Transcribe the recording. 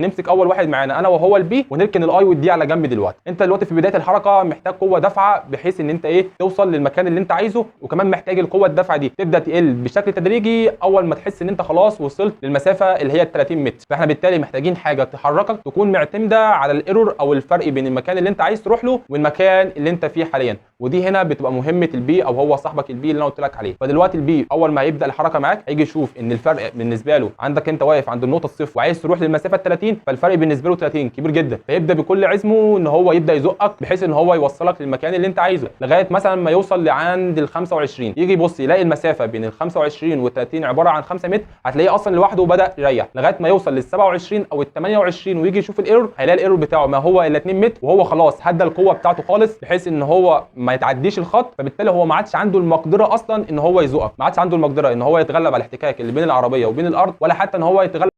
نمسك اول واحد معانا انا وهو ال B، ونركن ال I وال D على جنب دلوقتي. انت دلوقتي في بداية الحركة محتاج قوة دفعه بحيث ان انت ايه توصل للمكان اللي انت عايزه، وكمان محتاج القوة الدفعة دي تبدا تقل بشكل تدريجي اول ما تحس ان انت خلاص وصلت للمسافه اللي هي ال 30 متر. فاحنا بالتالي محتاجين حاجة تحركك تكون معتمدة على ال error او الفرق بين المكان اللي انت عايز تروح له والمكان اللي انت فيه حاليا، ودي هنا بتبقى مهمة ال B او هو صاحبك ال B اللي انا قلت لك عليه. فدلوقتي ال B اول ما هيبدا الحركة معاك هيجي يشوف ان الفرق بالنسبة له عندك انت واقف عند النقطة الصفر وعايز تروح للمسافه ال 30، فالفرق بالنسبة له 30 كبير جدا، فيبدا بكل عزمه ان هو يبدا يزقك بحيث ان هو يوصلك للمكان اللي انت عايزه لغاية مثلا ما يوصل لعند ال 25. يجي يبص يلاقي المسافة بين ال 25 وال 30 عبارة عن 5 متر، هتلاقيه اصلا لوحده بدا يريح لغاية ما يوصل لل 27 او ال 28، ويجي يشوف ال error هيلاقي ال error بتاعه ما هو الا 2 متر، وهو خلاص هدى القوة بتاعته خالص بحيث ان هو ما يتعديش الخط. فبالتالي هو ما عادش عنده المقدرة اصلا ان هو يزقك، ما عادش عنده المقدرة ان هو يتغلب على الاحتكاك اللي بين العربية وبين الارض، ولا حتى ان هو يتغلب